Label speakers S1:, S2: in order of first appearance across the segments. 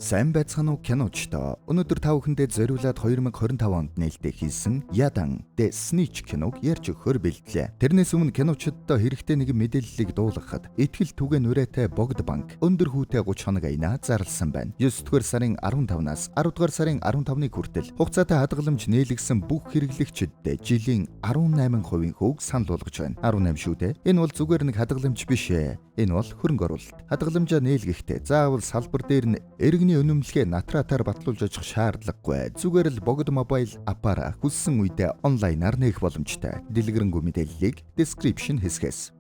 S1: Сайн байцгаана уу, киночдоо. Өнөөдөр та бүхэндээ зориулаад 2025 онд нээлттэй хийсэн Ядан The Snitch киног ярьж өгөхөөр бэлтлээ. Тэрнээс өмнө киночддоо хэрэгтэй нэгэн мэдээллийг дуулгахад итгэл түгээн нурайтай Богд банк өндөр хүүтэй 30 хоног аянаа зарласан байна. 9 дугаар сарын 15-наас 10 дугаар сарын 15-ны хүртэл хугацаатай хадгаламж нээлгсэн бүх хэрэглэгчдэд жилийн 18% хүүг санал болгож байна. 18 шүү дээ. Энэ бол зүгээр нэг хадгаламж биш ээ. Энэ бол хөрөнгө оруулалт. Хадгаламжаа нээлгэхдээ заавал салбар дээр нь иргэний үнэмлэхээ натратаар батлуулж очих шаардлагагүй. Зүгээр л Богд mobile app аараа хүссэн үедээ онлайнаар нээх боломжтой. Дэлгэрэнгүй мэдээллийг description хэсгээс.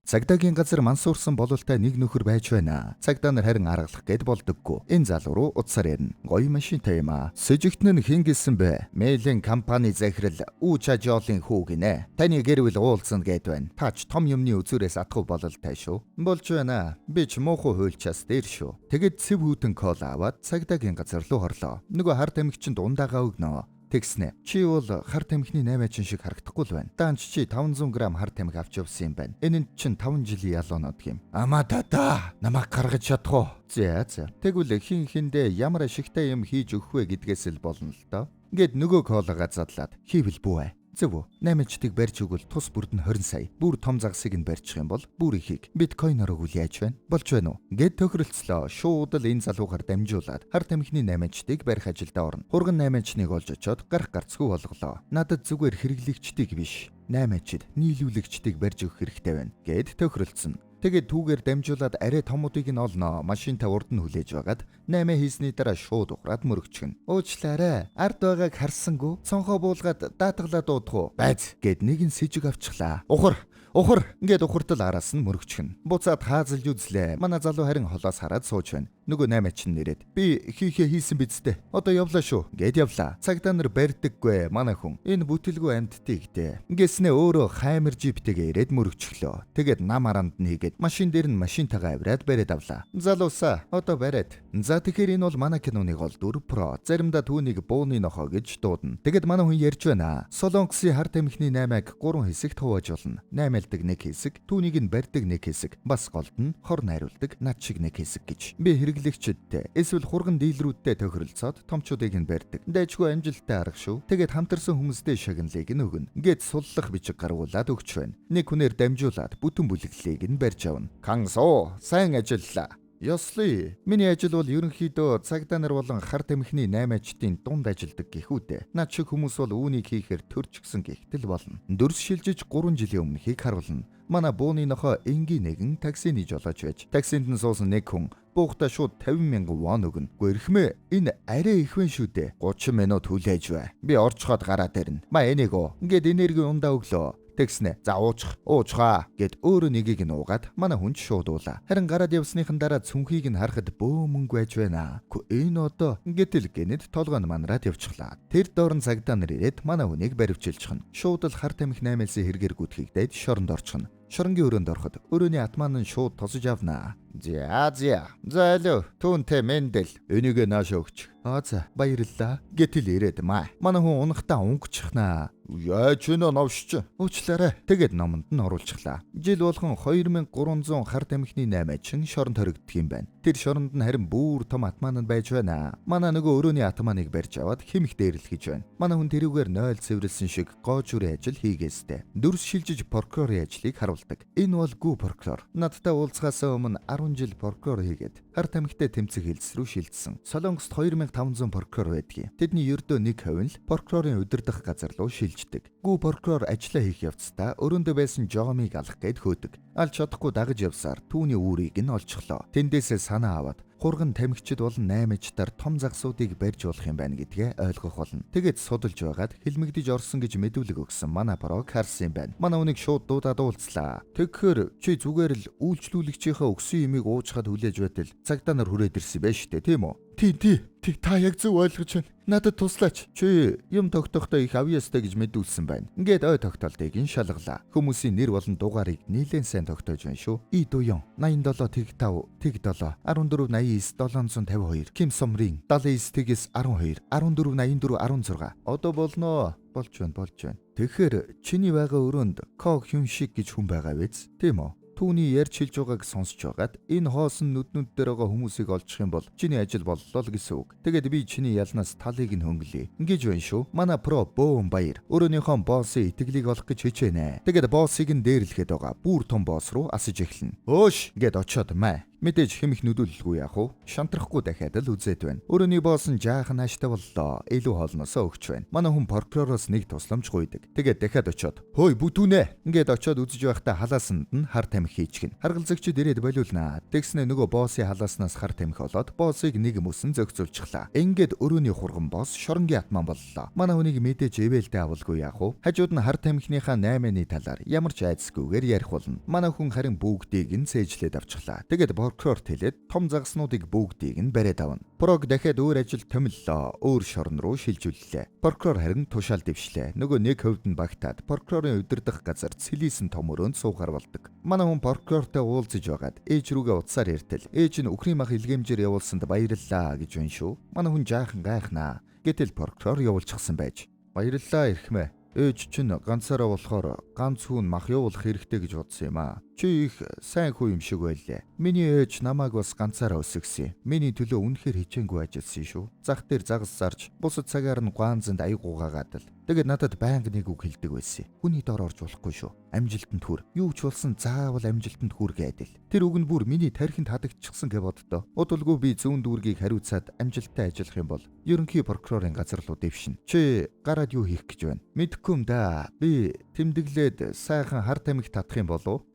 S1: Цагдаагийн газар мансуурсан бололтой нэг нөхөр байж байна. Цагдаа нар харин аргалах гээд болдоггүй. Энэ залуу руу утсаар ярина. Гоё машинтай юм аа. Сэжигтэн нь хэн гэсэн бэ? Мэйлийн компани захирал Ү Чажолын хүү гинэ. Таны гэр бүл уулзна гээд байна. Тач том юмны үзүүрээс атгах бололтой шүү. Болж байна. Би ч муухай хуульчаас дээр шүү. Тэгэд цэв хүйтэн кола аваад цагдаагийн газар руу хорлоо. Нөгөө хар тамхичинд ундаага өгнө. Тэгснэ. Чи бол хар тамхины наймаачин шиг харагдахгүй л байна. Даанч чи 500 г хар тамхи авч явсан юм байна. Энэ нь чин 5 жилийн ялуунод юм. Амаа дада, намайг гаргаж чадах уу? За за. Тэгвэл хин хиндээ ямар ашигтай юм хийж өгөх вэ гэдгээс л болно л доо. Ингээд нөгөө колагаа задлаад хийвэл бүү ээ. Зөв үү? Наймаачдыг барьж өгвөл тус бүрд нь 20 сая. Бүр том загсыг нь барьчих юм бол бүр ихийг биткойноор өгвөл яаж байна? Болж байна уу? Гэт тохиролцлоо. Шууд л энэ залуугаар дамжуулаад хар тамхины наймаачдыг барих ажилдаа орно. Хурган наймаачныг олж очоод гарах гарцгүй болголоо. Надад зүгээр хэрэглэгчдийг биш, наймаачид, нийлүүлэгчдийг барьж өгөх хэрэгтэй байна. Гэт тохиролцсон. Тэгээд түүгээр дамжуулаад арай томуудыг нь олноо. Машинтай урд нь хүлээж байгаад 8 хийсний дараа шууд ухраад мөрөгчгөн. Уучлаарай. Ард байгааг харсангүй. Цонхоо буулгаад даатгалаа дуудах уу? Байз гэд нэг нь сэжиг авчихлаа. Ухар. Ухар. Ингээд ухартал араас нь мөрөгчгөн. Буцаад хаазалж үзлээ. Манай залуу харин холоос хараад сууж байна. Нөгөө наймаач нь нэрээд би хийхээ хийсэн биз дээ. Одоо явлаа шүү. Гэд явлаа. Цагдаа нар барьдаггүй манай хүн. Энэ бүтэлгүй амьдтыг дээ. Ингэснээ өөрөө хаймар жиптэйгээ ирээд мөрөгчлөө. Тэгээд нам аранд нь хийгээд машин дээр нь машинтайгаа авираад бариад авлаа. Залуусаа, одоо бариад. За, тэгэхээр энэ бол манай киноны гол дүр Про. Заримдаа түүнийг бууны нохоо гэж дуудана. Тэгээд манай хүн ярьж байна. Солонгосын хар тамхины наймааг гурван хэсэгт хувааж болно. Наймаалдаг нэг хэсэг, түүнийг нь барьдаг нэг хэсэг, бас голд нь хор найруулдаг над шиг нэг хэсэг гэж. Би хэрэглэгчдтэй эсвэл хурган дийлрүүдтэй тохиролцоод томчуудыг нь барьдаг. Дайчгүй амжилттай арга шүү. Тэгээд хамтарсан хүмүүстэй шагналыг нь өгнө. Ингээд суллах бичиг гаргуулад өгч байна. Нэг хүнээр дамжуулаад бүтэн бүлэглэлийг нь барьж авна. Кансоо, сайн ажиллаа. Ёслий. Миний ажил бол ерөнхийдөө цагдаа нар болон хар тамхины наймаачдын дунд ажилладаг гэх үү. Над шиг хүмүүс бол үүнийг хийхээр төрчихсөн гихтэл болно. Дүрс шилжиж 3 жилийн өмнөхийг харуулна. Манай бууны нохоо энгийн нэгэн таксины жолооч байж. Таксинд нь суусан нэг хүн буухтаа шууд 50 мянган вон өгнө. Гүрхмээ, энэ арай их вэ шүү дээ. 30 минут хүлээж бай. Би орчхоод гараад ирнэ. Ма энийг оо. Ингээд энерги ундаа өглөө. Тэгснэ. За, уучих. Уучхаа гэд өөрөө нэгийг нь уугаад манай хүн ч шууд уулаа. Харин гараад явсныхан дараа цүнхийг нь харахад бөө мөнгө байж байна. Гү, энэ одоо гэтэл гэнэт толгой нь манраад явчихлаа. Тэр доор нь цагдаа нар ирээд манай хүнийг баривчилчихна. Шууд л хар тамхи наймаалсан хэрэгээр гүтгэгдээд шоронд орчихно. Шоронгийн өрөөнд ороход өрөөний атман нь шууд тосож авнаа. За за. За, алё. Түүнтэй Мендел. Энийгээ наашаа өгч. Аа за, баярлалаа. Гэтэл ирээд маа. Манай хүн унахтаа унгачихнаа. Яаж вэ, новшч? Уучлаарай. Тэгээд номонд нь оруулчихлаа. Жил болгон 2300 хар тамхины наймаачин шоронд хоригддог юм байна. Тэр шоронд нь харин бүр том атман нь байж байна. Манай нөгөө өрөөний атманыг барьж аваад химх дээрлэх гэж байна. Манай хүн тэрүүгээр 0 цэвэрлсэн шиг гоожүрийн ажил хийгээстэй. Дүрс шилжиж прокурорын ажлыг харуулдаг. Энэ бол гүү прокурор. Надтай уулзахаас өмнө 10 жил прокурор хийгээд хар тамхитай тэмцэх хэлц рүү шилжсэн. Солонгост 2500 прокурор байдгийг. Тэдний ердөө 1% нь л прокурорын удирдах газар руу шилждэг. Гүү прокурор ажлаа хийх явцдаа өрөөндөө байсан Жомыг алах гээд хөөдөг. Алж чадахгүй дагаж явсаар түүний үүрийг нь олчихлоо. Тэндээсээ санаа аваад хурган тамхичид болон наймаачдаар том загсуудыг барьж болох юм байна гэдгээ ойлгох болно. Тэгээд судалж байгаад хилмигдэж орсон гэж мэдүүлэг өгсөн манай прог харсан юм байна. Манай үнийг шууд дуудаад уулзлаа. Тэгэхээр чи зүгээр л үйлчлүүлэгчийнхээ өгсөн юмыг уучхад хүлээж байтал цагдаа нар хүрээд ирсэн байж штэ, тийм үү? Тий, тий. Тий, та яг зөв ойлгож байна. Надад туслаач. Чи юм тогтохдоо их авьяастай гэж мэдүүлсэн байна. Ингээд ой тогтоолтыг нь шалгалаа. Хүмүүсийн нэр болон дугаарыг нэлээд сайн тогтоож байна шүү. И Дуян 87 тэг 5 тэг 7 14 89 752, Ким Сомрин 79 тэгс 12 14 84 16. Одоо болноо. Болж байна, болж байна. Тэгэхээр чиний байгаа өрөөнд Ко Хюн шиг гэж хүн байгаа биз? Тийм үү? Түүний ярьж хэлж байгааг сонсож байгаад энэ хоосон нүднүүд дээр байгаа хүмүүсийг олчих юм бол чиний ажил боллоо л гэсэн үг. Тэгээд би чиний ялнаас талыг нь хөнгөлье. Ингэж байна шүү. Манай pro бөөн баяр. Өрөөнийхөө боссын итгэлийг олох гэж хичээнэ. Тэгээд боссыг нь дээрлэхэд байгаа. Бүр том босс руу асаж эхэлнэ. Өөш гэд очиод маа. Мэдээж хэмэх нүдүүлэлгүй яах вэ? Шантрахгүй дахиад л үзээд байна. Өрөөний босс нь жаахан ааштай боллоо. Илүү хоолносоо өгч байна. Манай хүн прокуророос нэг тусламж гуйдаг. Тэгээд дахиад очиод "Хөөй бүтүүнэ" ингээд очиод үзэж байхдаа халаасанд нь хар тамхи хийчихнэ. Харгалзагчид ирээд болиулнаа. Тэгснэ нөгөө боссын халааснаас хар тамхи олоод боссыг нэг мөсөн зохицуулчихлаа. Ингээд өрөөний хурган босс шоронгийн атман боллоо. Манай хүнийг мэдээж эвэлдэ авалгүй яах вэ? Хажууд нь хар тамхиныхаа 8-ны талаар ямар ч айдасгүйгээр ярих болно. Манай хүн харин бүгдийг нь цээжлээд авчихлаа. Тэгээд прокурорт хэлээд том загаснуудыг бүгдийг нь бариад авна. Прог дахиад өөр ажил томиллоо. Өөр шорон руу шилжүүллээ. Прокурор харин тушаал дэвшлээ. Нөгөө нэг хувьд нь багтаад прокурорын удирдах газар цэлийсэн том өрөөнд суухаар болдог. Манай хүн прокурортой уулзаж байгаад ээж рүүгээ утсаар ярьтал ээж нь үхрийн мах илгээмжээр явуулсанд баярлалаа гэж байна шүү. Манай хүн жаахан гайхнаа. Гэтэл прокурор явуулчихсан байж. Баярлалаа эрхмээ. Ээж чинь ганцаараа болохоор ганц хүн мах явуулах хэрэгтэй гэж бодсон юм аа. Чи их сайн хүү юм шиг байлээ. Миний ээж намайг бас ганцаараа өсгөсөн. Миний төлөө үнэхээр хичээнгүй ажилласан шүү. Зах дээр загас зарж, бусад цагаар нь гуанзанд аягуугаагаад л. Тэгээд надад байнга нэг үг хэлдэг байсан. Хүний дор орж болохгүй шүү. Амжилтанд хүр. Юу ч болсон заавал амжилтанд хүр гэдэл. Тэр үг нь бүр миний тархинд хадагчсан гэж боддоо. Удалгүй би зүүн дүүргийг хариуцаад амжилттай ажиллах юм бол ерөнхий прокурорын газар руу дэвшинэ. Чи гараад юу хийх гэж байна? Мэдэхгүй юм да. Би тэмдэглээд сайхан хар тамхи татах юм болов?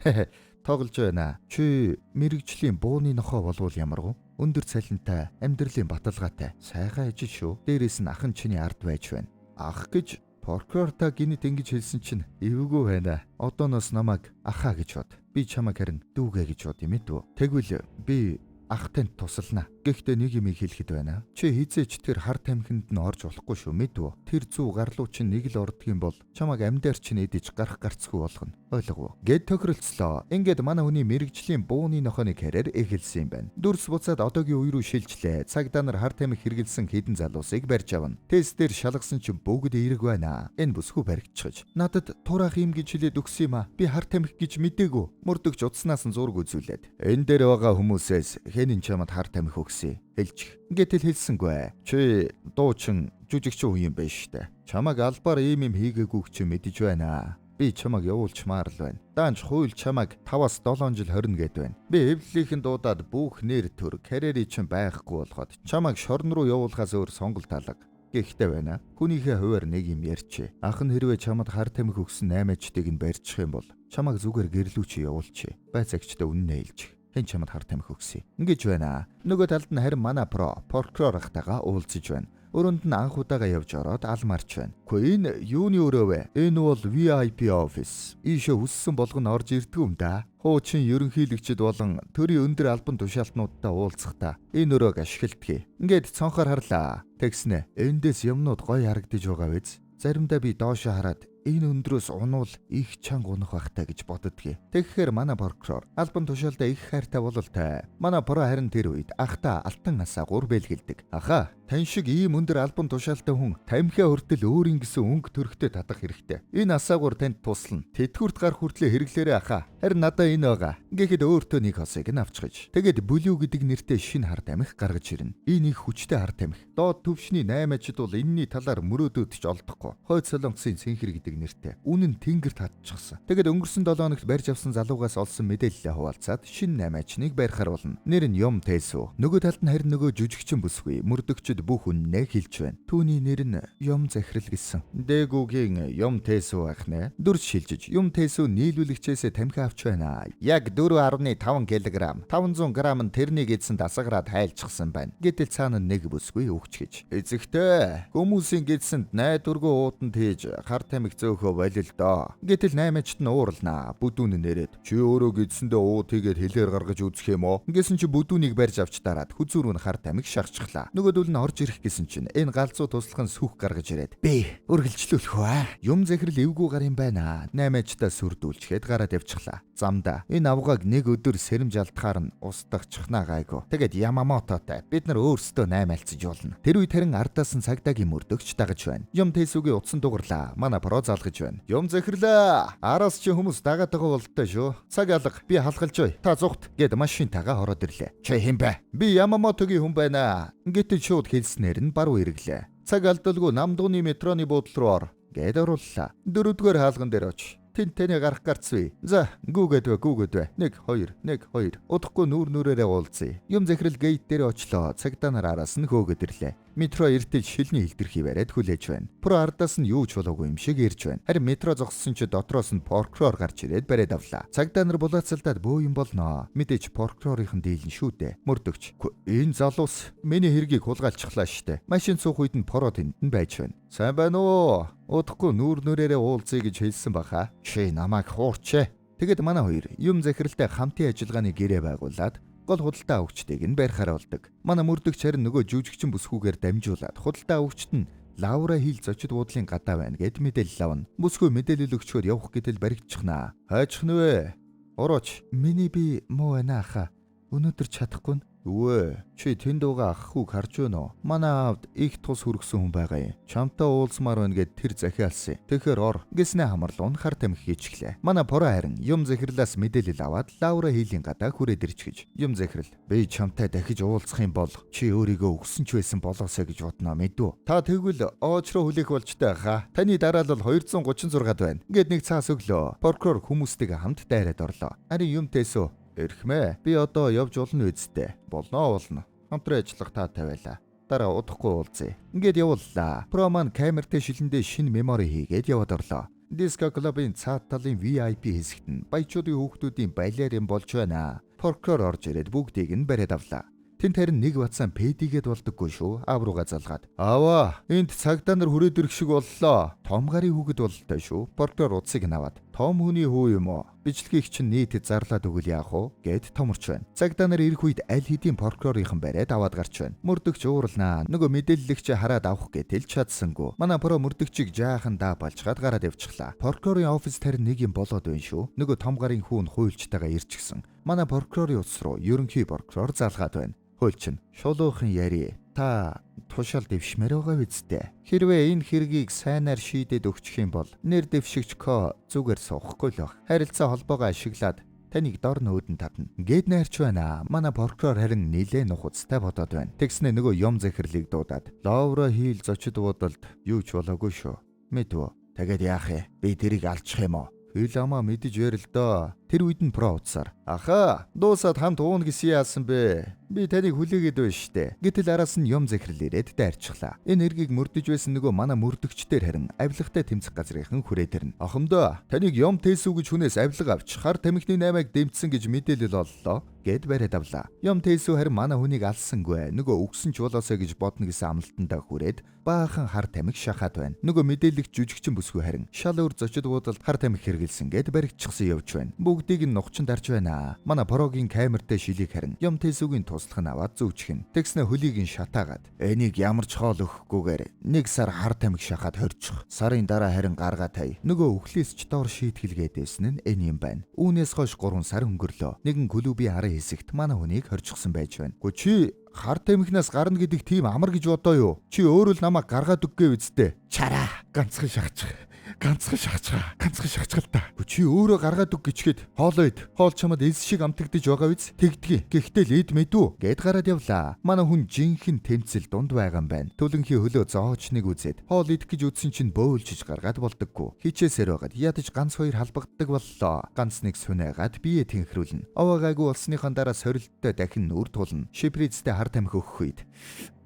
S1: Тоглож байна. Чи мэрэгжлийн бууны нохоо болвол ямар вэ? Өндөр цалинтай, амьдралын баталгаатай, сайхан ажил шүү. Дээрээс нь ах нь чиний ард байж байна. Ах гэж прокурорта гинэт ингэж хэлсэн чинь эвгүй байна. Одооноос намайг ахаа гэж бод. Би чамайг харин дүүгээ гэж бод юм ээ. Тэгвэл би ах танд тусална. Гэхдээ нэг юм хэлэхэд байна. Чи хизээч тэр хар тамхинд нь орж болохгүй шүү мэдв. Тэр зүү гарлуу чинь нэг л ордгийн бол чамайг амьдаар чинь эдэж гарах гарцгүй болгоно. Ойлгов уу? Гэт тохиролцлоо. Ингээд манай хүний мэрэгжлийн бууны нохооны карьер эхэлсэн юм байна. Дүрс буцаад одоогийн үе рүү шилжлээ. Цагдаа нар хар тамхи хэрэгэлсэн хэдэн залуусыг барьж авна. Тест дээр шалгасан чинь бүгд эерэг байна. Энэ бүсгүй баригдчихж. Надад тураах юм гэж хэлээд өгсөн юм а. Би хар тамхи гэж мдээгүй. Мөрдөгч утаснаас нь зураг үзүүлээд. Энэ дээр байгаа хүмүүсээс хэн энэ чамд хар тамхи өгсөн? Хэлчих. Гэтэл хэлсэнгүй. Чи дуучин жүжигчин хүн юм байна штэ. Чамаг албаар ийм юм хийгээгүй чи мэдэж байна. Би чамаг явуулчмаар л байна. Даанч хууль чамаг 5-аас 7 жил хорно гэд байна. Би эвлэлийнхэн дуудаад бүх нэр төр карьерий чинь байхгүй болгоод чамаг шорон руу явуулахаас өөр сонголт алга. Гэхдээ байна. Хүнийхээ хувиар нэг юм ярьчээ. Ах нь хэрвээ чамд хар тамхи өгсөн 8-ачдыг нь барьчих юм бол чамаг зүгээр гэрлүү чи явуулчих. Байцаагчтай үннээ хэлчих. Хэн чамд хар тамхи өгсөн? Ингэж байна. Нөгөө талд нь харин манай прокурор ахтайгаа уулзаж байна. Өрөөнд нь анх удаага явж ороод алмарч байна. Үгүй энэ юуны өрөө вэ? Энэ бол VIP офис. Ийшээ хүссэн болгоно орж ирдэг юм да. Хуучин ерөнхийлөгчд болон төрийн өндөр албан тушаалтнуудтай уулзахдаа энэ өрөөг ашигладаг. Ингээд цонхоор харлаа. Тэгснэ. Эндээс юмнууд гоё харагдаж байгаа биз? Заримдаа би доошоо хараад энэ өндрөөс унуул их чанга унах байхтай гэж боддгийг. Тэгэхээр манай прокурор албан тушаалдаа их хайртай бололтой. Манай про харин тэр үед ахта алтан асаагуур бэлгэлдэг. Аха, тань шиг ийм өндөр албан тушаалтай хүн тамхиа хүртэл өөрийн гэсэн өнгө төрхтэй татах хэрэгтэй. Энэ асаагуур танд туслана. Тэтгэврт гарах хүртлээр хэрэглээрэй аха. Харин надаа энэ байгаа. Ингээд өөртөө нэг хосыг нь авчихж. Тэгээд Блю гэдэг нэртэй шинэ хар тамхи гаргаж ирнэ. Энэ их хүчтэй хар тамхи. Доод түвшний 8 ажид бол энэний талаар мөрөөдөөд ч олдохгүй. Хойд Солонгосын цэнхэр гэдэг нэртэй. Үнэн тэнгэрт хатчихсан. Тэгээд өнгөрсөн 7 хоногт барьж авсан залуугаас олсон мэдээлэлээ хуваалцаад шинэ 8 ачныг барихаар болно. Нэр нь Юм Тэсүү. Нөгөө талд нь харин нөгөө жүжигчин бүсгүй мөрдөгчд бүх үннээ хэлж байна. Түүний нэр нь Юм Захирал гэсэн. Дэгүгийн Юм Тэсүү байх нэ. Дүрс шилжиж Юм Тэсүү нийлүүлэгчээсээ тамхи авч байна. Яг 4.5 кг. 500 г нь тэрнийг эзэнд асгараад хайлчихсан байна. Гэтэл цаана нэг бүсгүй өгч гэж. Эзэгтэй хүмүүсийн гэдсэнд найдваргүй ууданд хийж хар тамхи зөөхөө болил доо. Гэтэл наймаачт нь уурлнаа. Бүдүүн нэрээд чи өөрөө гэдсэндээ ууд хийгээд хэлээр гаргаж үзэх юм уу? Ингэсэн чи бүдүүнийг барьж авч дараад хүзүүр нь хар тамхи шахчихлаа. Нөгөөдөл нь орж ирэх гэсэн чинь энэ галзуу туслах нь сүх гаргаж ирээд би үргэлжлүүлэх үү? Юм захирал эвгүй гар юм байна. Наймаачдаа сүрдүүлчихэд гараад явчихлаа. Замдаа энэ авгааг нэг өдөр сэрэмж алдахаар нь устгахчихнаа гайгүй. Тэгээд Ямамототой бид нар өөрсдөө наймаалцаж болно. Тэр үед харин ардаас нь цагдаагийн мөрдөгч дагаж байна. Юм Тэсүгийн утсан дугарлаа. Манай про залгаж байна. Юм захирлаа. Араас чи хүмүүс дагаад байгаа бололтой шүү. Цаг алга. Би халгалж бай. Та зугт гэд машинтайгаа ороод ирлээ. Чи хэн бэ? Би Ямамотогийн хүн байна. Гэтэл шууд хэлснээр нь баруун эргэлээ. Цаг алдалгүй Намдууны метроны буудлын руу ор гэд орууллаа. Дөрөвдүгээр хаалган дээр оч. Тэн тэний гарах гарцвэ. За, гүүгээд вэ, гүүгээд вэ. 1 2 1 2. Удахгүй нүүр нүрээрээ уулзъя. Юм захирал gate дээр очлоо. Цагдаа нар араас нь хөөгөөд ирлээ. Метро эртэл шилний илтерхий бариад хүлээж байна. Про ардаас нь юу ч болоогүй юм шиг ирж байна. Харин метро зогссон чи дотроос нь прокурор гарч ирээд бариад авлаа. Цагдаа нар булаацалдаад бөө юм болноо. Мэдээж прокурорын дийлэн шүү дээ. Мөрдөгч. Энэ залуус миний хэргийг хулгайлчихлаа штэ. Машин суух үед нь поро тэнд нь байж байна. Сайн байна уу? Удахгүй нүүр нүрээрээ уулзъя гэж хэлсэн баха. Чи намайг хуурчээ. Тэгэд манай хоёр юм захиралтай хамтын ажиллагааны гэрээ байгуулад гол худалдаа авагчдыг нь барихаар болдог. Манай мөрдөгч харин нөгөө жүжигчин бүсгүйгээр дамжуулаад худалдаа авагчд нь Лаура Хил зочид буудлын гадаа байна гэд мэдээлэл авна. Бүсгүй мэдээлэл өгчхөөр явах гэтэл баригдчихнаа. Хайчих нь вэ? Урууч. Миний би муу байна аха. Өнөөдөр чадахгүй нь. Үгүй. Чи тэнд байгаа ах хүүг харж байна уу? Манай аавд их тус хүргэсэн хүн байгаа юм. Чамтай уулзмаар байна гэд тэр захиалсан. Тэгэхээр ор гэснээ хамарлуун хар тамхи хийчихлээ. Манай поро харин юм захирлаас мэдээлэл аваад Лаура Хийлийн гадаа хүрээд ирчихэж. Юм захирал би чамтай дахиж уулзах юм бол чи өөрийгөө өгсөн ч байсан болоосой гэж бодноо мэдүү. Та тэгвэл ооч руу хүлээх болчтой хаа. Таны дараалал 236-ад байна. Ингээд нэг цаас өглөө. Прокурор хүмүүстэйгээ хамт дайраад орлоо. Харин юм тэсөө Эрхмээ. Би одоо явж болно үсттэй. Болно болно. Хамтран ажиллах таатай байлаа. Дараа удахгүй уулзъя. Ингээд явууллаа. Про маань камертай шилэндээ шинэ memory хийгээд яваад орлоо. Диско клубын цаад талын VIP хэсэгт нь баячуудын хүүхдүүдийн балиар юм болж байна. Прокурор орж ирээд бүгдийг нь бариад авлаа. Тэнд харин нэг батсан пэдигээд болдоггүй шүү. Аав руугаа залгаад. Аваа, энд цагдаа нар хүрээд ирэх шиг боллоо. Том гарын хүүхэд бололтой шүү. Прокурор утсыг нь аваад. Том хүний хүү юм уу? Бичлэгийг чинь нийтэд зарлаад өгөл яах вэ? Гэд томорч байна. Цагдаа нар ирэх үед аль хэдийн прокурорынхан бариад аваад гарч байна. Мөрдөгч уурлнаа. Нөгөө мэдээллэгч хараад авах гэтэл чадсангүй. Манай про мөрдөгчийг жаахан даа балжгаад гараад явчихлаа. Прокурорын офис харин нэг юм болоод байна шүү. Нөгөө том гарын хүүн хуульчтайгаа ирчихсэн. Манай прокурорын утас руу ерөнхий прокурор залгаад байна. Хуульчин шулуухан яри. Та тушаал дэвшмээр байгаа биз дээ. Хэрвээ энэ хэргийг сайнаар шийдээд өгчих юм бол нэр дэвшигч Ко зүгээр суухгүй л баг. Харилцаа холбоогоо ашиглаад таныг дор нөөдөн татна. Гээд найрч байна. Манай прокурор харин нилээ нухацтай бодоод байна. Тэгснэ нөгөө юм захирлыг дуудаад Лаура Хил зочид буудалд юу ч болоогүй шүү. Мэдвэ. Тэгээд яах юм? Би тэрийг алчих юм уу? Хөл амаа мэдэж ярил доо. Тэр үед нь про утсаар. Аха, дуусаад хамт ууна гэсэн яасан бэ? Би таныг хүлээгээд байна штэ. Гэтэл араас нь юм захирал ирээд дайрчихлаа. Энэ эргийг мөрдөж байсан нөгөө манай мөрдөгчдөр харин авилгатай тэмцэх газрынхан хүрээд ирнэ. Охомдоо, таныг юм тээсүү гэж хүнээс авилга авч хар тамхины наймааг дэмжсэн гэж мэдээлэл оллоо гэд бариад авлаа. Юм тээсүү харин манай хүнийг алсангүй. Нөгөө өгсөн ч болоосой гэж бодно гэсэн амлалтандаа хүрээд баахан хар тамхи шахаад байна. Нөгөө мэдээлэгч жүжигчин бүсгүй харин шал өөр зочид буудалд хар тамхи хэрэгэлсэн гэд баригдчихсан явж байна. Бүгдийг нь нухчин дарж байна. Манай прогийн камертай шилийг харин юм тээсүүгийн туслах нь аваад зүүчихнэ. Тэгснэ хөлийг нь шатаагаад энийг ямар ч хоол өгөхгүйгээр нэг сар хар тамхи шахаад хорчих. Сарын дараа харин гаргаа тай. Нөгөө өхлөөс ч доор шийтгэлгээд байсан нь энэ юм байна. Үүнээс хойш 3 сар өнгөрлөө. Нэгэн клубын арын хэсэгт манай хүнийг хорчихсон байж байна. Гү чи хар тамхинаас гарна гэдэг тийм амар гэж бодоо юу? Чи өөрөө л намайг гаргаад өггүй үсттэй. Чараа ганцхан шахчих. Ганцхан шахчих. Ганцхан шахчих л та. Гү чи өөрөө гаргаад өг гэчгээд хоолоо ид. Хоол чамд элс шиг амтагдаж байгаа биз? Тэгдгийг. Гэхдээ л ид мэдүү гэд гараад явлаа. Манай хүн жинхэнэ тэмцэл дунд байгаа юм байна. Төлөнхийн хөлөө зоочныг үзээд хоол идэх гэж үзсэн чинь бөөлжиж гаргаад болдоггүй. Хичээсээр байгаад ядаж ганц хоёр халбагддаг боллоо. Ганц нэг сүнээгаад бие тэнхрүүлнэ. Овоо гайгүй болсныхон дараа сорилттой дахин нүр тулна. Шиприцтэй хар тамхи өгөх үед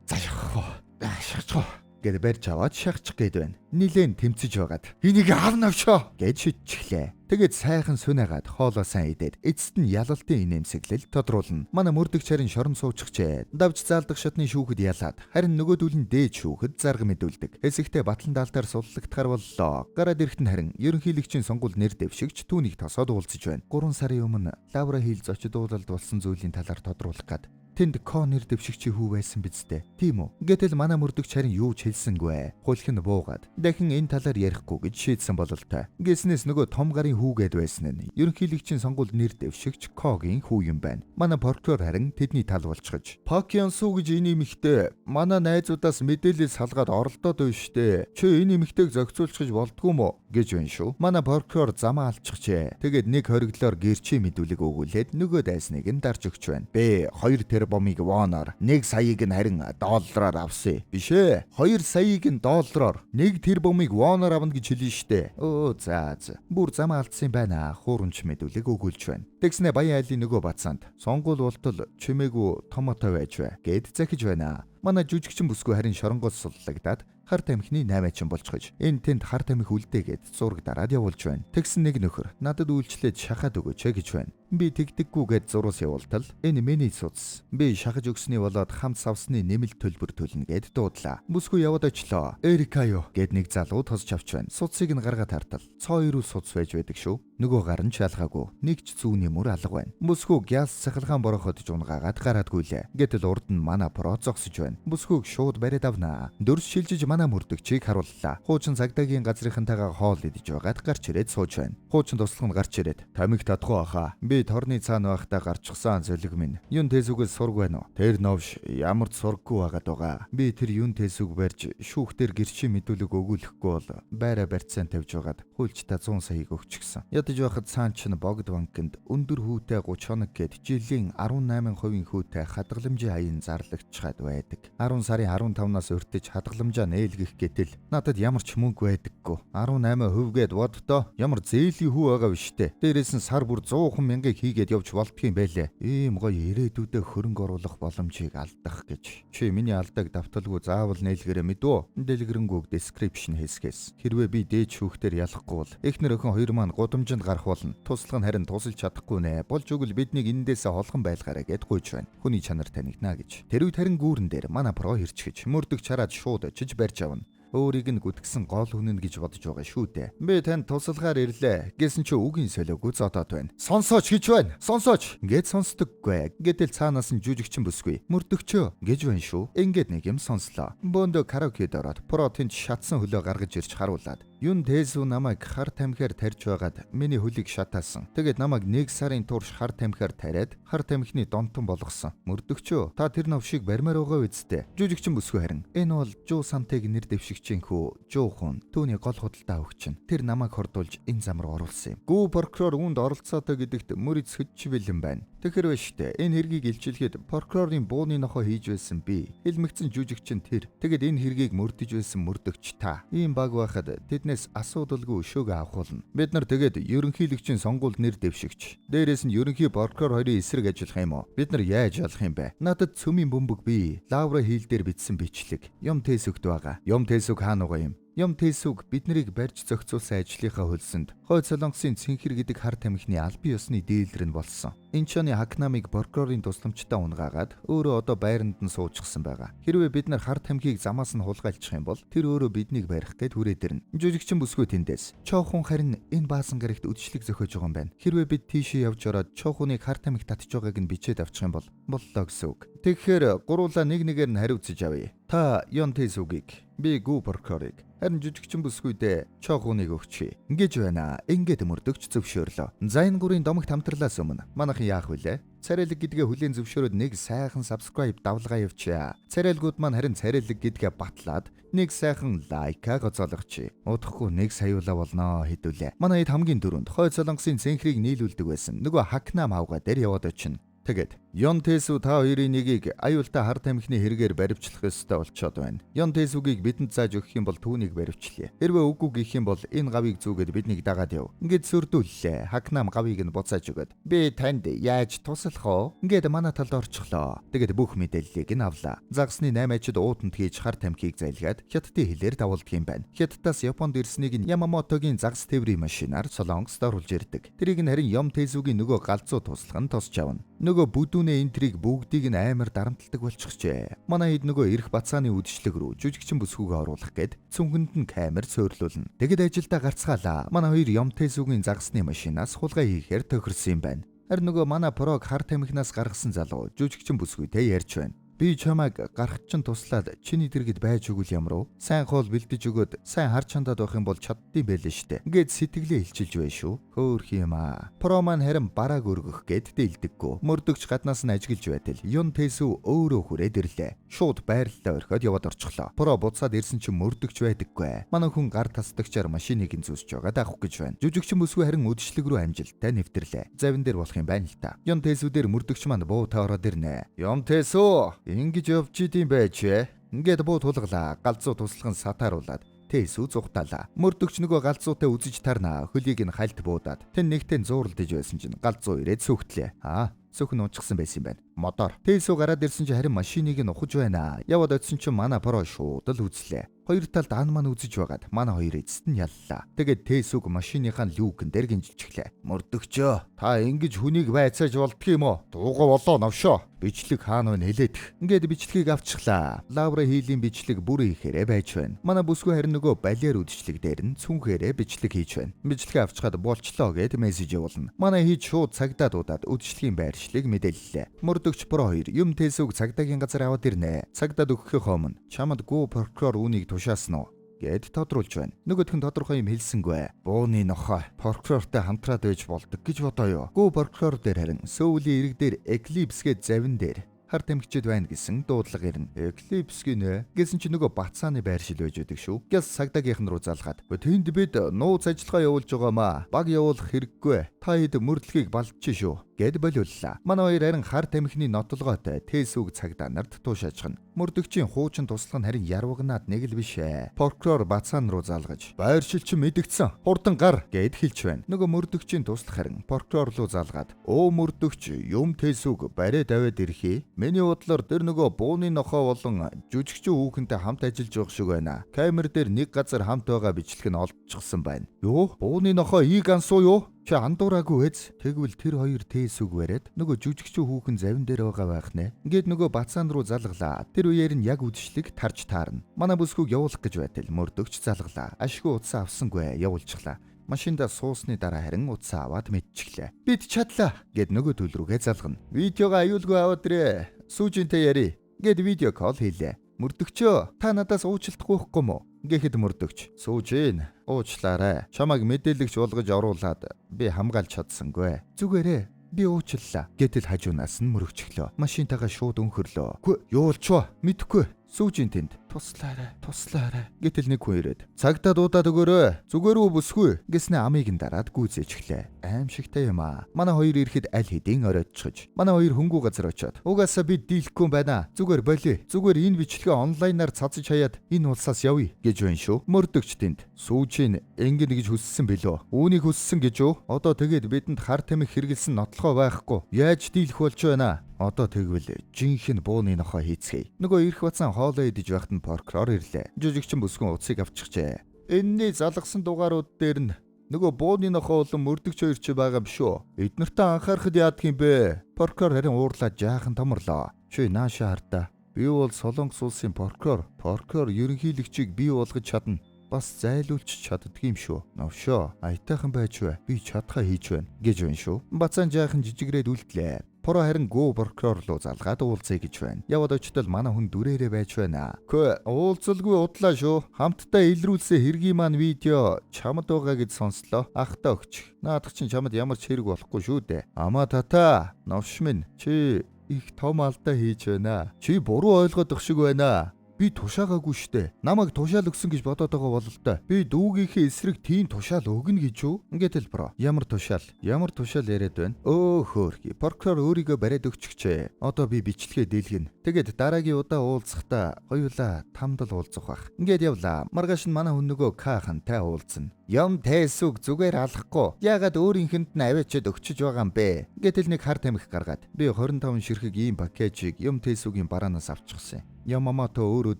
S1: за шахах. Шахчих гэд барьж аваад шахчих гээд байна. Нилээн тэмцэж байгаад энийг авна авшоо гэж шидчихлээ. Тэгээд сайхан сүнээгаад хоолоо сайн идээд эцэст нь ялалтын инээмсэглэл тодруулна. Манай мөрдөгч харин шорон суучихжээ. Давж заалдах шатны шүүхэд ялаад харин нөгөөдөл нь дээд шүүхэд зарга мэдүүлдэг. Хэсэгтээ батлан даалтаар суллагдахаар боллоо. Гараад ирэхэд нь харин ерөнхийлөгчийн сонгуул нэр дэвшигч түүнийг тосоод уулзаж байна. 3 сарын өмнө Лаура Хил зочид уулалд болсон зүйлийн талаар тодруулах гад Тэнд Ко нэр дэвшигчийн хүү байсан биз дээ. Тийм үү? Гэтэл манай мөрдөгч харин юу ч хэлсэнгүй. Хулх нь буугаад дахин энэ талаар ярихгүй гэж шийдсэн бололтой. Гэснээс нөгөө том гарын хүүгээд байсан нь ерөнхийлөгчийн сонгуульд нэр дэвшигч Когийн хүү юм байна. Манай прокурор харин тэдний тал болчихож Пак Янсу гэж энэ эмэгтэй манай найзуудаас мэдээлэл салгаад оролдоод байна штэ. Чи энэ эмэгтэйг зохицуулчих болдгоо мө гэж байна шүү. Манай прокурор замаа алчихжээ. Тэгээд нэг хориглоор гэрчийн мэдүүлэг өгүүлээд нөгөө дайсныг нь дарж өгч байна. Бэ 2 тэрбумыг воноор 1 саяыг нь харин доллараар авсан. Биш ээ. 2 саяыг нь доллараар 1 тэрбумыг воноор авна гэж хэлнэ штэ. Өө за за. Бүр замаа алдсан байна. Хуурамч мэдүүлэг өгүүлж байна. Тэгснэ Баян айлын нөгөө бацаанд сонгуул болтол чимээгүй томото байж бай гэд захиж байна. Манай жүжигчин бүсгүй харин шоронгоос суллагдаад хар тамхины наймаачин болчихож энэ тэнд хар тамхи үлдээгээд зураг дараад явуулж байна. Тэгсэн нэг нөхөр надад үйлчлээд шахаад өгөөч гэж байна. Би тэгдэггүйгээд зураас явуултал энэ миний судас. Би шахаж өгсөний болоод хамт савсны нэмэлт төлбөр төлнө гэд дуудлаа. Бүсгүй яваад очлоо. Эрика юу гэд нэг залуу тосч авч байна. Судсыг нь гаргаад хартал. Цоо ирүүл судас байж байдаг шүү. Нөгөө гар нь чалгаагүй. Нэг ч зүүнний мөр алга байна. Бүсгүй гяс сахилгаан бороход жунгаагаад гараад гүйлээ. Гэтэл урд нь манай про зогсож байна. Бүсгүйг шууд бариад авнаа. Дөрс шилжиж манай мөрдөгчийг харууллаа. Хуучин цагдаагийн газрынхантайгаа хоол идэж байгаад гарч ирээд сууж байна. Хуучин туслах нь гарч ирээд тамиг татахгүй хаа. Би торны цаана байхдаа гарчихсан зөлөг минь. Юн тэсүгээс сург байна уу? Тэр новш ямар ч сурггүй байгаад байгаа. Би тэр юн тэсүг барьж шүүхтэр гэрчийн мэдүүлэг өгүүлэхгүй бол байраа барьцаан тавьж байгаад хуульчдаа 100 саяыг өгчихсэн. Ядаж байхад цаан чинь Богд банкнд өндөр хүүтэй 30 хоног гээд жилийн 18% хүүтэй хадгаламжийн хаян зарлагчхад байдаг. 10 сарын 15-наас өртөж хадгаламжаа нээлгэх гэтэл надад ямар ч мөнгө байдаггүй. 18% гээд боддоо ямар зээлийн хүү байгаа биш үү? Дээрээс нь сар бүр 100 мянгыг хийгээд явж болдго юм байлээ. Ийм гоё ирээдүйдээ хөрөнгө оруулах боломжийг алдах гэж. Чи миний алдааг давталгүй заавал нээлгээрээ мэдвөө. Дэлгэрэнгүй description хэсгээс. Хэрвээ би дээд шүүхтэр ялахгүй бол эхнэр охин хоёр маань гудамжинд гарах болно. Туслах нь харин тусалж чадахгүй нэ. Болж өгөл биднийг эндээсээ холгон байлгаарай гэд гуйж байна. Хүний чанар танигдана гэж. Тэр үед харин гүүрэн дээр манай про хэрчгэж мөрдөг чараад шууд очиж барьж авна. Өөрийг нь гүтгсэн гол хүн нь гэж бодож байгаа шүү дээ. Би танд тусалгаар ирлээ гэсэн чи үгийн солиогүй зодоод байна. Сонсооч гэж байна. Сонсооч гэд сонсдоггүй. Гэтэл цаанаас нь жүжигчин бүсгүй. Мөрдөгчөө гэж байна шүү. Ингээд нэг юм сонслоо. Бөөндөө караокед ороод про тэнд шатсан хөлөө гаргаж ирж харуулад. Юн Тэсү намайг хар тамхиар тарьж байгаад миний хөлийг шатаасан. Тэгээд намайг 1 сарын турш хар тамхиар тариад хар тамхины донтон болгосон. Мөрдөгчөө та тэр новшийг барьмаар байгаа үсттэй. Жүжигчин бүсгүй харин энэ бол Жуу Сантыг нэр дэвшигчийн хүү Жуу Хун түүний гол худалдаа авагч нь. Тэр намайг хордуулж энэ зам руу оруулсан юм. Гүү прокурор үүнд оролцоотой гэдэгт мөр эцхэдч бэлэн байна. Тэгэхээр байна штэ. Энэ хэргийг илчилгээд прокурорын бууны нохоо хийж байсан би. Хэлмэгцэн жүжигчин тэр. Тэгээд энэ хэргийг мөрдөж байсан мөрдөгч та. Ийм баг байхад тэднээс асуудалгүй өшөөгөө авах болно. Бид нар тэгээд ерөнхийлөгчийн сонгуульд нэр дэвшигч. Дээрээс нь ерөнхий прокурор хоёрын эсрэг ажиллах юм уу? Бид нар яаж ялах юм бэ? Надад цөмийн бөмбөг бий. Лавра хийл дээр бичсэн бичлэг. Юм тэсүгт байгаа. Юм тэсүг хаана байгаа юм? Юм тэсүг биднийг барьж зохицуулсан ажлынхаа хөлсөнд Хойд Солонгосын цэнхэр гэдэг хар тамхины албан ёсны дилер нь болсон. Инчоны Хакнамыг прокурорын тусламжтай унгаагаад өөрөө одоо байранд нь суучихсан байгаа. Хэрвээ бид нар хар тамхиг замаас нь хулгайлчих юм бол тэр өөрөө биднийг барих гээд хүрээд ирнэ. Жүжигчин бүсгүй тэндээс Чоохун харин энэ баасан гарагт үдшилэг зохиож байгаа юм байна. Хэрвээ бид тийшээ явж ороод Чоохуныг хар тамхи татж байгааг нь бичээд авчих юм бол боллоо гэсэн үг. Тэгэхээр гуруулаа нэг нэгээр нь хариуцаж авъя. Та Йон Тэсүгийг, би Гү прокурорыг, харин жүжигчин бүсгүйдээ Чоохуныг өгчье. Ингэж байна. Ингээд мөрдөгч зөвшөөрлөө. За энэ гурийн домогт хамтарлаас өмнө манайхан яах вүлээ? Царайлаг гэдгээ хүлээн зөвшөөрөөд нэг сайхан subscribe давлгаа явуучаа. Царайлгууд маань харин царайлаг гэдгээ батлаад нэг сайхан лайкаа гоцоологчи. Удахгүй нэг саяулаа болноо хэдүүлээ. Манай хэд хамгийн дөрөнд Хойд Солонгосын цэнхрийг нийлүүлдэг байсан. Нөгөө Хакнам авгаа дээр яваад очино. Тэгээд Йон Тэсү та хоёрын нэгийг аюултай хар тамхины хэрэгээр баривчлах ёстой болчоод байна. Йон Тэсүгийг бидэнд зааж өгөх юм бол түүнийг баривчлая. Хэрвээ үгүй гэх юм бол энэ гавыг зүгээд биднийг дагаад яв. Ингээд сөрдүүллээ. Хакнам гавыг нь буцааж өгөөд би танд яаж туслах вэ? Ингээд манай талд орчихлоо. Тэгээд бүх мэдээллийг нь авлаа. Загсны 8 ажид уутанд хийж хар тамхиг зайлгаад хятадын хэлээр давуулдаг юм байна. Хятадаас Японд ирснийг нь Ямамотогийн загас тээврийн машинаар Солонгост оруулж ирдэг. Тэрийг нь харин Йон Тэсүгийн нөгөө галзуу туслах нь тосч авна. Нөгөө бүдүүнээ энэ трийг бүгдийг нь амар дарамталдаг болчихжээ. Манай хэд нөгөө эрх бацааны үдшилэг рүү жүжигчин бүсгүйгээ оруулах гээд цүнхэнд нь камер суйрлуулна. Тэгэд ажилдаа гарцгаалаа. Манай хоёр Йон Тэсүгийн загасны машинаас хулгай хийхээр тохирсон юм байна. Харин нөгөө манай прог хар тамхинаас гаргасан залуу жүжигчин бүсгүйтэй ярьж байна. Би чамайг гарахад чинь туслаад чиний дэргэд байж өгвөл ямар вэ? Сайн хоол бэлдэж өгөөд сайн харж хандаад байх юм бол чаддсан байлээ штэ. Ингээд сэтгэлээ илчилж бай шүү. Хөөх юм аа. Про маань харин барааг өргөх гээд дийлдэггүй. Мөрдөгч гаднаас нь ажиглаж байтал Юн Тэсүү өөрөө хүрээд ирлээ. Шууд байрлалаа орхиод яваад орчихлоо. Про буцаад ирсэн чинь мөрдөгч байдаггүй. Манай хүн гар тасдагчаар машиныг нь зүүсэж байгаад авах гэж байна. Жүжигчин бүсгүй харин үдшилэг рүү амжилттай нэвтрлээ. Завин дээр болох юм байна л та. Юн Тэсүү дээр мөрдөгч маань буу та ороод ирнэ. Юн Тэсүү, ингэж явж идэм байж ээ. Ингээд буу тулглаа. Галзуу туслах нь сатааруулад Тэсүү зугтаалаа. Мөрдөгч нөгөө галзуутай үзэж тарнаа. Хөлийг нь хальт буудаад. Тэн нэгтэн зууралдаж байсан чинь галзуу ирээд сүхтлээ. Аа, сүх нь унчихсан байсан юм байна. Модоор. Тэсүү гараад ирсэн чинь харин машиныг нь ухаж байна. Яваад очисон чинь манай про шууд л үзлээ. Хоёр талд ан ман үзэж байгаад манай хоёр эцэст нь яллаа. Тэгээд Тэсүүг машиныхаа люкэн дээр гинжилчихлээ. Мөрдөгчөө, та ингэж хүнийг байцааж болдго юм уу? Дууга болоо новшоо. Бичлэг хаана вэ хэлээдэх. Ингээд бичлэгийг авчихлаа. Лавра хийлийн бичлэг бүр ихээрээ байж байна. Манай бүсгүй харин нөгөө балиар үдшилэг дээр нь цүнхээрээ бичлэг хийж байна. Бичлэгээ авчихад болчлоо гэд мессеж явуулна. Манай хийж шууд цагдаа дуудаад үдшилгийн байршлыг мэдээллээ. Мөрдөгч про хоёр юм Тэсүүг цагдаагийн газар аваад ирнэ. Цагдаад өгөхийнхөө өмнө чамд гүү прокурор үүнийг тушаасан уу гэд тодруулж байна. Нөгөөх нь тодорхой юм хэлсэнгүй. Бууны нохой прокурортой хамтраад байж болдог гэж бодоё. Гүү прокурор дээр харин Сөүлийн ирэг дээр Eclipse гээд завин дээр хар тамхичид байна гэсэн дуудлага ирнэ. Eclipse гинэ. Гэсэн чи нөгөө Бацааны байршил байж байдаг шүү. Гяс цагдаагийнхан руу залгаад. Тэнд бид нууц ажиллагаа явуулж байгаамаа. Баг явуулах хэрэггүй. Та хэд мөрдлөгийг балдчих шүү гэд болиуллаа. Манай хоёр харин хар тамхины нотолгоотой Тэсүүг цагдаа нарт туушаажхна. Мөрдөгчийн хуучин туслах нь харин ярвагнаад нэг л биш ээ. Прокурор Бацаан руу залгаж байршил чи мэдэгдсэн. Хурдан гар гэд хэлж байна. Нөгөө мөрдөгчийн туслах харин прокурор руу залгаад өө мөрдөгч юм Тэсүүг бариад аваад ирэхий. Миний бодлоор тэр нөгөө бууны нохоо болон жүжигчин хүүхэнтэй хамт ажиллаж байгаа шиг байна. Камер дээр нэг газар хамт байгаа бичлэг нь олдчихсан байна. Юу? Бууны нохоо ийг ансуу юу? Чи андуураагүй эз. Тэгвэл тэр хоёр Тэсүүг бариад нөгөө жүжигчин хүүхэн завин дээр байгаа байх нэ. Ингээд нөгөө Бацаан руу залглаа. Тэр үеэр нь яг үдшилэг тарж таарна. Манай бүсгүйг явуулах гэж байтал мөрдөгч залглаа. Ашгүй утсаа авсангүй явуулчихлаа. Машиндаа суусны дараа харин утсаа аваад мэдчихлээ. Бид чадлаа гэд нөгөө төл рүүгээ залгана. Видеого аюулгүй аваад ирээ. Сүүжинтэй яри. Гэд видео call хийлээ. Мөрдөгчөө, та надаас уучлахгүй байхгүй мó? Гэхэд мөрдөгч. Сууж ийн. Уучлаарай. Чамайг мэдээлэгч болгож оруулаад би хамгаалж чадсангүй. Зүгээрээ. Би уучлалаа. Гэтэл хажуунаас нь мөрөгчлөө. Машинтайгаа шууд өнхөрлөө. Үгүй, юу болчихоо? Мэдэхгүй. Сүүжин тэнд. Туслаарай, туслаарай. Гэтэл нэг хүн ирээд цагдаа дуудаад өгөөрэй. Зүгээр үү бүсгүй гэснээ амийг нь дараад гүйцээчихлээ. Аимшигтай юм аа. Манай хоёр ирэхэд аль хэдийн оройтчихож. Манай хоёр хөнгүү газар очиод. Угаасаа би дийлэхгүй юм байна. Зүгээр болиё. Зүгээр энэ бичлэгээ онлайнаар цацаж хаяад энэ улсаас явъя гэж байна шүү. Мөрдөгч тэнд. Сүүжин ингэн гэж хүссэн билүү? Үүнийг хүссэн гэж үү? Одоо тэгээд бидэнд хар тамхи хэрэгэлсэн нотлохоо байхгүй. Яаж дийлэх болж байна? Одоо тэгвэл жинхэнэ бууны нохоо хийцгээе. Нөгөө ирэх бацаан хоолоо идэж байхад нь прокурор ирлээ. Жүжигчин бүсгүн утсыг авчихжээ. Энэний залгасан дугаарууд дээр нь нөгөө бууны нохоо болон мөрдөгч хоёр чи байгаа юм шүү. Эднэртээ анхаарахад яадаг юм бэ? Прокурор харин уурлаад жаахан томрлоо. Чи нааша хардаа. Би бол Солонгос улсын прокурор. Прокурор ерөнхийлөгчийг бий болгож чадна. Бас зайлуулж чаддаг юм шүү. Новшоо, аятайхан байж бай. Би чадхаа хийж байна гэж байна шүү. Бацаан жаахан жижигрээд үлдлээ. Про харин гүү прокурор руу залгаад уулзъя гэж байна. Яваад очтол манай хүн дүрээрээ байж байна. Хөө, уулзалгүй удлаа шүү. Хамтдаа илрүүлсэн хэргийн маань видео чамд байгаа гэж сонслоо. Ахтаа өгч. Наадах чинь чамд ямар ч хэрэг болохгүй шүү дээ. Амаа тата, новш минь чи их том алдаа хийж байна. Чи буруу ойлгоод ах шиг байна. Би тушаагаагүй штэ. Намайг тушаал өгсөн гэж бодоод байгаа бололтой. Би дүүгийнхээ эсрэг тийм тушаал өгнө гэж үү? Ингээд л бро. Ямар тушаал? Ямар тушаал яриад байна? Өө хөөрхий. Прокурор өөрийгөө бариад өгчихжээ. Одоо би бичлэгээ дийлгэнэ. Тэгээд дараагийн удаа уулзахдаа хоёулаа тамдал уулзах бах. Ингээд явлаа. Маргааш нь манай хүн нөгөө К хантай уулзна. Юм Тэсүүг зүгээр алахгүй. Яагаад өөрийнхэнд нь аваачаад өгчөж байгаа юм бэ? Гэтэл нэг хар тамхи гаргаад би 25 ширхэг ийм пакэжийг юм Тэсүүгийн бараанаас авчихсан. Ямамото өөрөө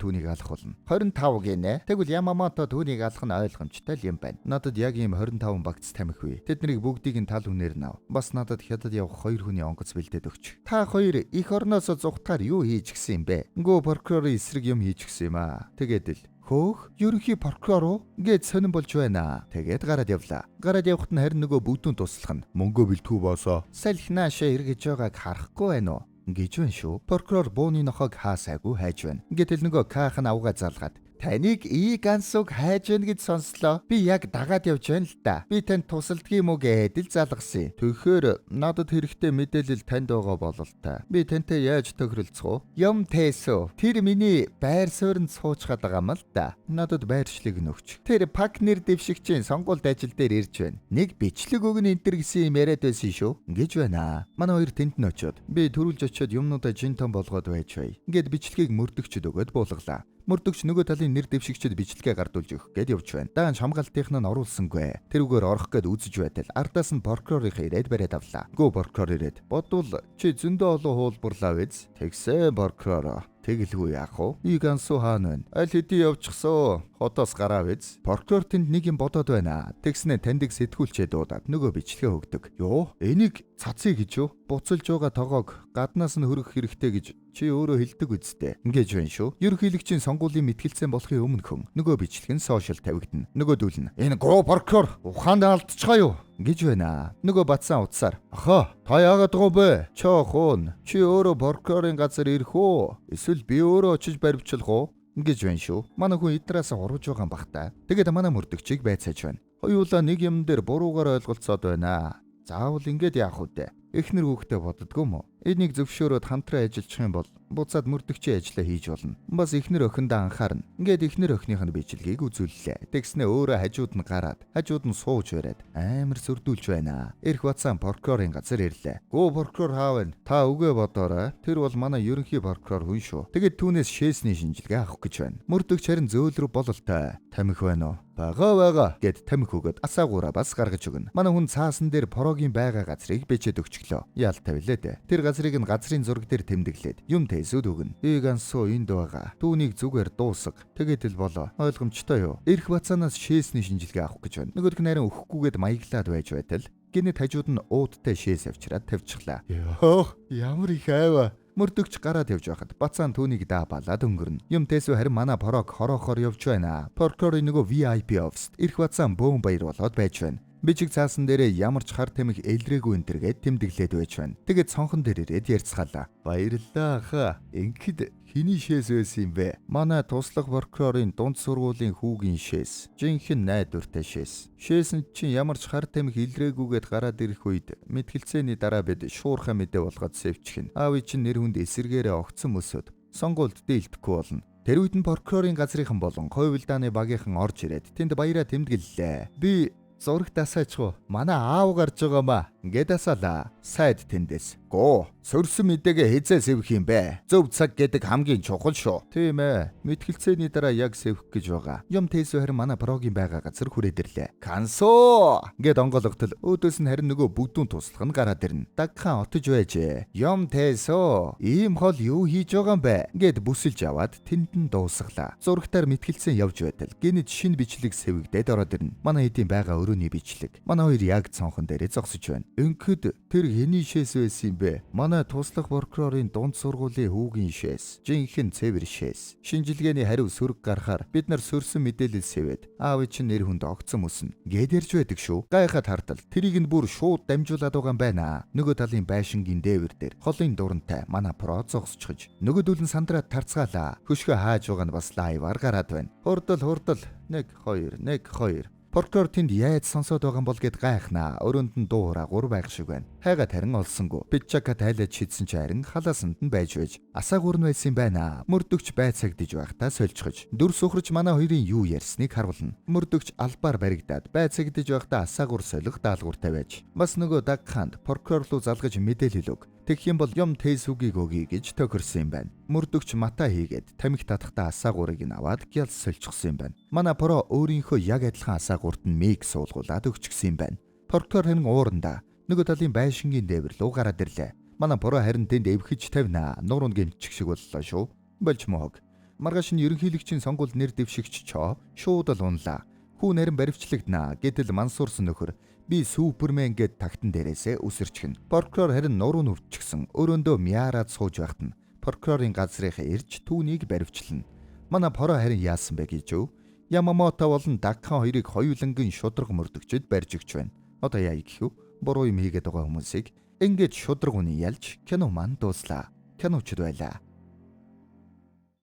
S1: түүнийг алах болно. 25 гинэ. Тэгвэл Ямамото түүнийг алах нь ойлгомжтой л юм байна. Надад яг ийм 25 багц тамхи бий. Тэднийг бүгдийг нь тал үнээр нь ав. Бас надад хятад явах хоёр хүний онгоц бэлдээд өгч. Та хоёр эх орноосоо зугтахаар юу хийж гисэн юм бэ? Гөө прокурорын эсрэг юм хийж гисэн юм аа. Тэгээд л Хөөх, ерөнхий прокурор уу? Гээд сонин болж байна. Тэгээд гараад явлаа. Гараад явхад нь харин нөгөө бүгдэн туслах нь мөнгө бэлтгүү боосоо. Салхинаашаа эргэж байгааг харахгүй байна уу? Гэж байна шүү. Прокурор бууны нохойг хаасаагүй хайж байна. Гэтэл нөгөө Ках нь авгаа залгаад таныг И Гансуг хайж байна гэж сонслоо. Би яг дагаад явж байна л да. Би танд тусалдаг юм уу гэдэл залгасан. Тэгэхээр надад хэрэгтэй мэдээлэл танд байгаа бололтой. Би тантай яаж тохиролцох вэ? Юм тэсөө. Тэр миний байр суурьнд суучгаад байгаа юм л да. Надад байршлыг нөгч. Тэр пак нэр дэвшигчийн сонгуульд ажил дээр ирж байна. Нэг бичлэг өгнө энэ төр гэсэн юм яриад байсан шүү. Ингэж байна. Манай хоёр тэнд нь очиод би төрүүлж очиод юмнуудаа жин том болгоод байж бай. Ингээд бичлэгийг мөрдөгчд өгөөд буулгалаа. Мөрдөгч нөгөө талын нэр дэвшигчд бичлэгээ гардуулж өгөх гээд явж байна. Даан хамгаалтынх нь оруулсангүй. Тэрүүгээр орох гээд үзэж байтал ардаас нь прокурорынхаа ирээд бариад авлаа. Гөө прокурор ирээд бодвол чи зөндөө олон хуулбарлаа биз? Тэгсэн прокурор. Тэгэлгүй яах вэ? И Гансу хаана байна? Аль хэдийн явчихсоо. Хотоос гараа биз? Прокурор тэнд нэг юм бодоод байна. Тэгснэ таньдаг сэтгүүлчээ дуудаад нөгөө бичлэгээ өгдөг. Юу? Энийг цацъя гэж юу? Буцалж байгаа тогоог гаднаас нь хөргөх хэрэгтэй гэж чи өөрөө хэлдэг үсттэй. Ингэж байна шүү. Ерөнхийлөгчийн сонгуулийн мэтгэлцэн болохын өмнөхөн нөгөө бичлэг нь сошиал тавигдана. Нөгөөдөл нь энэ гоо прокурор ухаанд алдчихаа юу? Гэж байна. Нөгөө батсан утсаар охоо та яагаад байгаа бэ? Чоо хуун. Чи өөрөө прокурорын газар ирэх үү? Эсвэл би өөрөө очиж баривчлах уу? Ингэж байна шүү. Манай хүн эднээс урвж байгаа юм бах та. Тэгээд манай мөрдөгчийг байцааж байна. Хоёулаа нэг юм дээр буруугаар ойлголцоод байна. Заавал ингэж яах вэ? Эхнэр хүүхдээ боддгоо юм уу? Энийг зөвшөөрөөд хамтран ажиллах юм бол буцаад мөрдөгчийн ажлаа хийж болно. Бас эхнэр охиндоо анхаарна. Ингээд эхнэр охиных нь бичлэгийг үзүүллээ. Тэгснэ өөрөө хажууд нь гараад, хажууд нь сууж бариад амар сөрдүүлж байна. Эрх бацаан прокурорын газар ирлээ. Гөө прокурор хаа вэ? Та үгээ бодоорой. Тэр бол манай ерөнхий прокурор хүн шүү. Тэгээд түүнээс шээсний шинжилгээ авах гэж байна. Мөрдөгч харин зөөл рүү бололтой. Тамхи байна уу? Бага гэд тамхи өгөөд асаагаараа бас гаргаж өгнө. Манай хүн цаасан дээр порогийн байгаа газрыг бичээд өгчлөө. Ял тавилээ дээ. Тэр газрыг нь газрын зураг дээр тэмдэглээд юм тэсүүд өгнө. И Гансу энд байгаа. Түүнийг зүгээр дуусга. Тэгээд л болоо. Ойлгомжтой юу? Эрх бацаанаас шээсний шинжилгээ авах гэж байна. Нөгөөх нь харин өгөхгүйгээд маяглаад байж байтал гинэт хажууд нь уудтай шээс авчираад тавьчихлаа. Йоох, ямар их айва. Мөрдөгч гараад явж байхад бацаан түүнийг даабалаад өнгөрнө. Юм тэсүү харин манай прог хороохоор явж байна. Прокурорын нөгөө VIP оффист эрх бацаан бөөн баяр болоод байж байна. Бичиг цаасан дээрээ ямар ч хар тамхи элрээгүй энэ тэргээд тэмдэглээд байж байна. Тэгээд цонхон дээр ирээд ярьцгаалаа. Баярлалаа ха. Ингээд хэний шээс байсан юм бэ? Манай туслах прокурорын дунд сургуулийн хүүгийн шээс. Жинхэнэ найдвартай шээс. Шээс нь чинь ямар ч хар тамхи элрээгүйгээд гараад ирэх үед мэтгэлцээний дараа бид шуурхай мэдээ болгоод сэвчихнэ. Аавын чинь нэр хүнд эсэргээрээ огцон мөсөд сонгуульд дийлдэхгүй болно. Тэр үед нь прокурорын газрынхан болон хувилдааны багийнхан орж ирээд тэнд баяраа тэмдэглэлээ. Би зурагт асаач уу? Манай аав гарч байгаамаа. Ингээд асаалаа. Сайд тэндээс. Гоо, сөрсөн мэдээгээ хизээ сэвх юм бэ? Зөв цаг гэдэг хамгийн чухал шүү. Тийм ээ. Мэтгэлцээний дараа яг сэвх гэж байгаа. Юм тэсүү харин манай прогийн байгаа газар хүрээд ирлээ. Кансоо! Ингээд онгойлготол өөдөөс нь харин нөгөө бүгдүүн туслах нь гараад ирнэ. Дагхан отож байжээ. Юм тэсөө. Ийм хол юу хийж байгаа юм бэ? Ингээд бүсэлж аваад тэнд нь дуусгалаа. Зурагтаар мэтгэлцэн явж байтал гинэт шинэ бичлэг сэвэгдээд ороод ирнэ. Манай хэдийн байгаа өрөөний бичлэг. Манай хоёр яг цонхон дээрээ зогсож байна. Өнкөд тэр хэний шээс байсан юм бэ? Манай туслах прокурорын дунд сургуулийн хүүгийн шээс. Жинхэнэ цэвэр шээс. Шинжилгээний хариу сөрөг гарахаар бид нар сөрсөн мэдээлэл сэвэд аав чинь нэр хүнд огцон мөснө. Гээд ярьж байдаг шүү. Гайхаад хартал тэрийг нь бүр шууд дамжуулаад байгаа юм байна. Нөгөө талын байшингийн дээвэр дээр холын дурантай манай про зогсчихож. Нөгөөдөл нь сандраад тарцгаалаа. Хөшгөө хааж байгаа нь бас лайваар гараад байна. Хурдал хурдал 1 2 1 2 Прокурор тэнд яаж сонсоод байгаа юм бол гэд гайхнаа. Өрөөнд нь дуу хураагуур байх шиг байна. Хайгаад харин олсонгүй. Бичака тайлаад шидсэн чи харин халаасанд нь байж байж. Асаагуур нь байсан юм байна. Мөрдөгч байцаагдаж байхдаа сольчихож. Дүр сухарч манай хоёрын юу ярьсныг харуулна. Мөрдөгч албаар баригдаад байцаагдаж байхдаа асаагуур солих даалгавартай байж. Бас нөгөө дагхаанд прокурор руу залгаж мэдээлэл өг. Тэгэх юм бол юм тэсүгийг өгье гэж тохирсон юм байна. Мөрдөгч мата хийгээд тамхи татахтаа асаагуурыг нь аваад гялс сольчихсон юм байна. Манай про өөрийнхөө яг адилхан асаагуурт нь мик суулгуулад өгчихсөн юм байна. Прокурор харин уурандаа нөгөө талын байшингийн дээвэр рүү гараад ирлээ. Манай про харин тэнд эвхэж тавина. Нууруу гэмчих шиг боллоо шүү. Болж моог. Маргааш нь ерөнхийлөгчийн сонгуульд нэр дэвшигч чоо шууд л унлаа. Хүү нарийн баривчлагдана. Гэтэл мансуурсан нөхөр би супермен гэд тагтан дээрээсээ үсэрчихнэ. Прокурор харин нуруу нь өвдчихсэн. Өрөөндөө мяарад сууж байхад нь прокурорын газрынхаа ирж түүнийг баривчлана. Манай Поро харин яасан бэ гэж юу? Ямамото болон Дагхан хоёрыг хоёулангийн шударга мөрдөгчд барьж өгч байна. Одоо яа гэх юу? Буруу юм хийгээд байгаа хүмүүсийг ингээд шударга үнэн ялж кино маань дууслаа. Киночд байлаа.